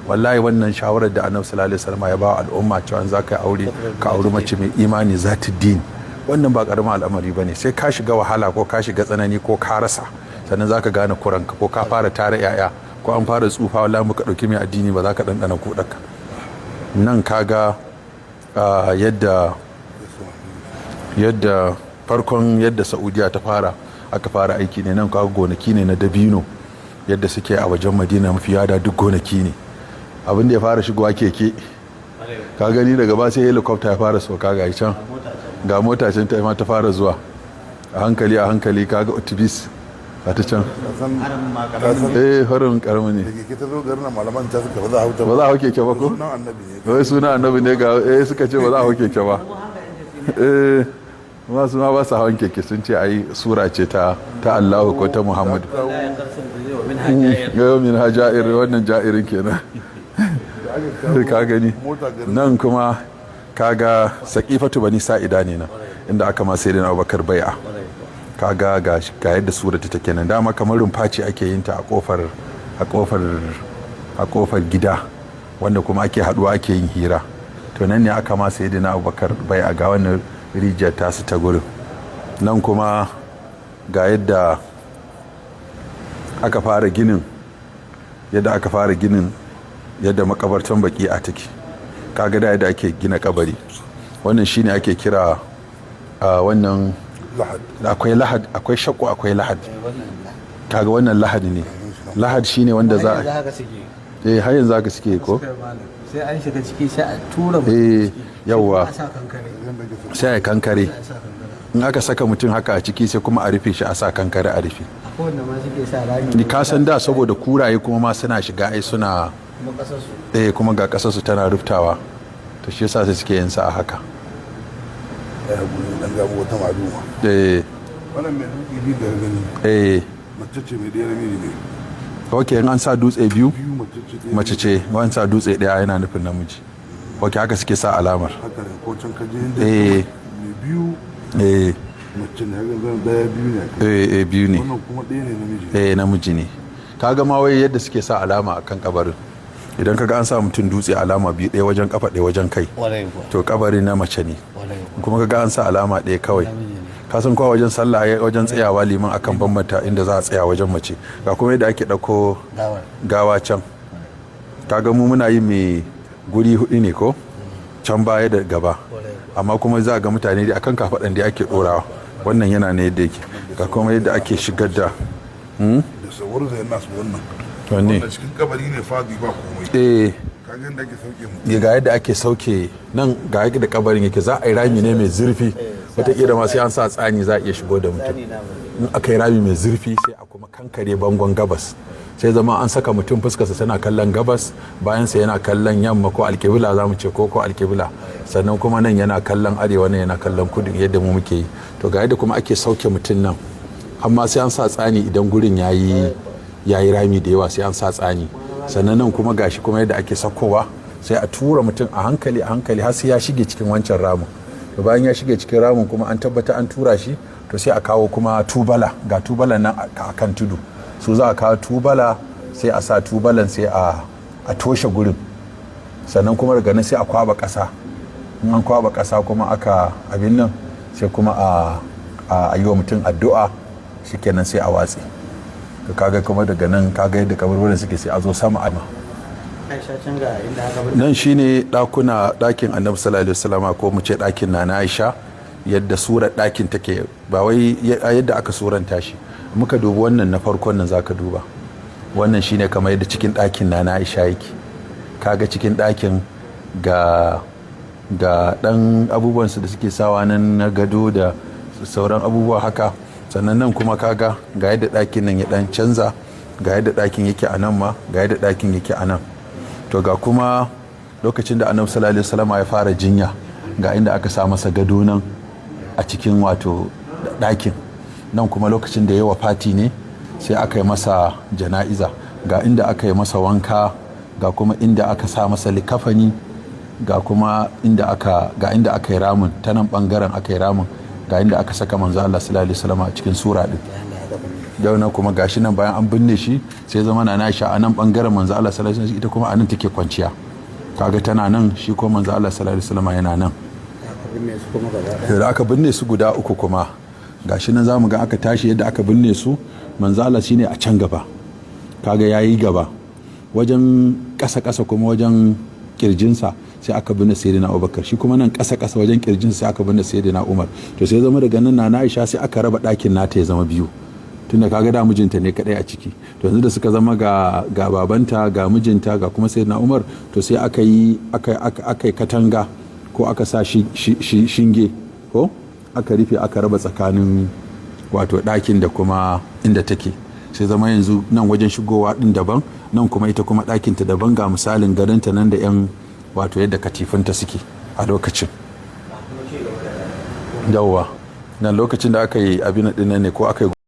Wallahi wannan shawarar da Annabi sallallahu alaihi wasallam ya ba al'umma cewa za ka yi aure, ka auri mace mai imani, zata din, wannan ba karamin al'amari bane. Sai ka shiga wahala ko ka shiga tsanani ko ka rasa, sannan za ka gane kuranka, ko ka fara tara 'ya'ya ko an fara tsufa. Wallahi muka ɗauki mai addini, ba za ka ɗanɗana kuɗaka. Nan kaga yadda farkon yadda Saudiya ta fara, aka fara aiki ne. Nan kaga gonaki ne na dabino, yadda suke a wajen Madina, mafi yada duk gonaki ne. Abin da ya fara shigowa keke, ka gani. Daga ba sai helicopter ya fara sauka. Ga can, ga mota can ta ma ta fara zuwa a hankali a hankali. Kaga otibis a ta can. Eh, farin karamin ne. Da keke ta zo garin nan, malaman ta suka ba za a hauta. Ba za a hau keke ba ko? Sunan Annabi ne. Wai suna Annabi ne. Ga suka ce ba za a hau keke ba. Eh, masu ma ba su hawan keke, sun ce ai sura ce ta Allahu ko ta Muhammadu. Yau min ha ja'ir, wannan ja'irin kenan, ka gani. Nan kuma kaga Saƙifatu Bani Sa'ida ne, nan inda aka ma sai Abubakar bai'a. Kaga ga yadda sura ta take nan. Dama kamar rumfa ce ake yin ta a kofar gida, wanda kuma ake haduwa ake yin hira. To nan ne aka ma Sayyidina Abubakar bai'a. Ga wannan rijiyar tasu ta gurin. Nan kuma ga yadda aka fara ginin, yadda aka fara ginin, yadda makabartan Baki a take. Kaga da yadda ake gina kabari. Wannan shine ake kira a wannan lahad. Akwai lahad, akwai shakku, akwai lahad. Kaga wannan lahad ne. Lahad shine wanda za a Haka suke. Eh, har yanzu haka suke ko? Sai an shiga ciki, sai a tura mutum ciki. Yawwa. Sai a sa kankare. Sai a kankare. Sai a sa kankare. In aka saka mutum haka a ciki, sai kuma a rufe shi, a sa kankare a rufe. Akwai wanda ma suke sa rami. Ni ka san da saboda kuraye kuma ma suna shiga ai suna Kuma kasar su. Eh, kuma ga kasar su tana ruftawa, to shi yasa sai suke yin sa a haka. Ya haƙuri, dan gabo wata maluma. Wannan mai dutse biyu da gani, mace ce, mai ɗaya namiji ne. Ok, in an sa dutse biyu, Biyu mace ce, ɗaya. Mace ce. An sa dutse ɗaya yana nufin namiji. Ok, haka suke sa alamar. Haka ne, ko can kaje inda mai biyu mace ne, haka zan ɗaya biyu ne. Eh, biyu ne. Wannan kuma ɗaya ne, namiji ne. Eh, namiji ne. Kaga ma wai yadda suke sa alama akan kabarin, idan kaga an sa mutum dutse alama biyu, ɗaya wajen kafa, ɗaya wajen kai, Kwarai kuwa. to kabari na mace ne. Kwarai kuwa. Kuma kaga an sa alama ɗaya kawai, Namiji ne. ka san kowa wajen sallah ai wajen tsayawa liman akan bambanta inda za a tsaya wajen mace. Ga kuma yadda ake ɗauko Gawar. gawa can. Kaga mu muna yi mai guri hudu ne ko can baya da gaba, amma kuma za a ga mutane da akan kafaɗan da ake ɗorawa. Wannan yana ne yadda yake. Ga kuma yadda ake shigar da Da sauwar zai nasu wannan. Wanne? Wannan cikin kabari ne fadi, ba komai. Kaga yadda ake sauke mu. Ya, ga yadda ake sauke nan, ga yadda kabarin yake. Za a yi rami ne mai zurfi, wataƙila ma sai an sa tsani za a iya shigo da mutum. Tsani na mai. In aka yi rami mai zurfi, sai a kuma kankare bangon gabas, sai zama an saka mutum, fuskarsa tana kallon gabas, bayansa yana kallon yamma ko alkibla za mu ce, ko alkibla. Sannan kuma nan yana kallon arewa, nan yana kallon kudu, yadda mu muke yi. To ga yadda kuma ake sauke mutum nan, amma sai an sa tsani idan gurin yayi rami da yawa, sai an sa tsani. Sannan nan kuma gashi kuma yadda ake sakowa, sai a tura mutum a hankali a hankali har sai ya shige cikin wancan ramin. To bayan ya shige cikin ramin kuma an tabbata an tura shi, to sai a kawo kuma tubala. Ga tubalan nan a kan tudu. Su za a kawo tubala, sai a sa tubalan, sai a toshe gurin. Sannan kuma daga nan sai a kwaba ƙasa. In an kwaba ƙasa kuma aka abin nan, sai kuma a yi wa mutum addu'a, shikenan sai a watse. To kaga kuma daga nan kaga yadda kaburburan suke, sai a zo sama a Aisha can, ga inda aka bar. Nan shine ɗakuna, ɗakin Annabi sallallahu alaihi wasallama, ko mu ce ɗakin Nana Aisha, yadda surar ɗakin take, ba wai yadda aka suranta shi. Muka dubi wannan na farkon nan, zaka duba wannan shine kamar yadda cikin ɗakin Nana Aisha yake. Kaga cikin ɗakin, ga ɗan abubuwan su da suke sawa nan na gado da sauran abubuwa haka. Sannan nan kuma kaga ga yadda ɗakin nan ya ɗan canza, ga yadda ɗakin yake a nan ma, ga yadda ɗakin yake a nan. To ga kuma lokacin da Annabi sallallahu alaihi wasallam ya fara jinya, ga inda aka sa masa gado nan a cikin wato ɗakin. Nan kuma lokacin da ya wafati ne, sai aka yi masa jana'iza. Ga inda aka yi masa wanka, ga kuma inda aka sa masa likafani, ga kuma inda aka ga inda aka yi ramin ta nan bangaren, aka yi ramin, ga inda aka saka Manzo Allah sallallahu alaihi wasallam a cikin sura din. Dauna kuma gashi nan bayan an binne shi, sai zama na Aisha a nan bangaren manzo Allah sallallahu alaihi wasallam, ita kuma a nan take kwanciya. Kaga tana nan, shi ko manzo Allah sallallahu alaihi wasallam yana nan. Aka binne su kuma gaba ɗaya. Da aka binne su guda uku kuma, gashi nan zamu ga aka tashi yadda aka binne su. Manzo Allah shine a can gaba, kaga yayi gaba wajen ƙasa ƙasa, kuma wajen kirjinsa sai aka binne Sayyidina Abubakar. Shi kuma nan ƙasa ƙasa wajen kirjinsa sai aka binne Sayyidina Umar. To sai zama daga nan na Aisha sai aka raba ɗakin nata ya zama biyu, tunda kaga da mijinta ne kadai a ciki. To yanzu da suka zama ga babanta, ga mijinta, ga kuma Sayyidina Umar, to sai aka yi aka yi katanga ko aka sa shinge ko aka rufe, aka raba tsakanin wato ɗakin da kuma inda take. Sai zama yanzu nan wajen shigowa ɗin daban, nan kuma ita kuma ɗakinta daban. Ga misalin gadonta nan da 'yan wato yadda katifunta suke a lokacin. Yawwa, nan lokacin da aka yi abin ɗin nan ne ko aka yi.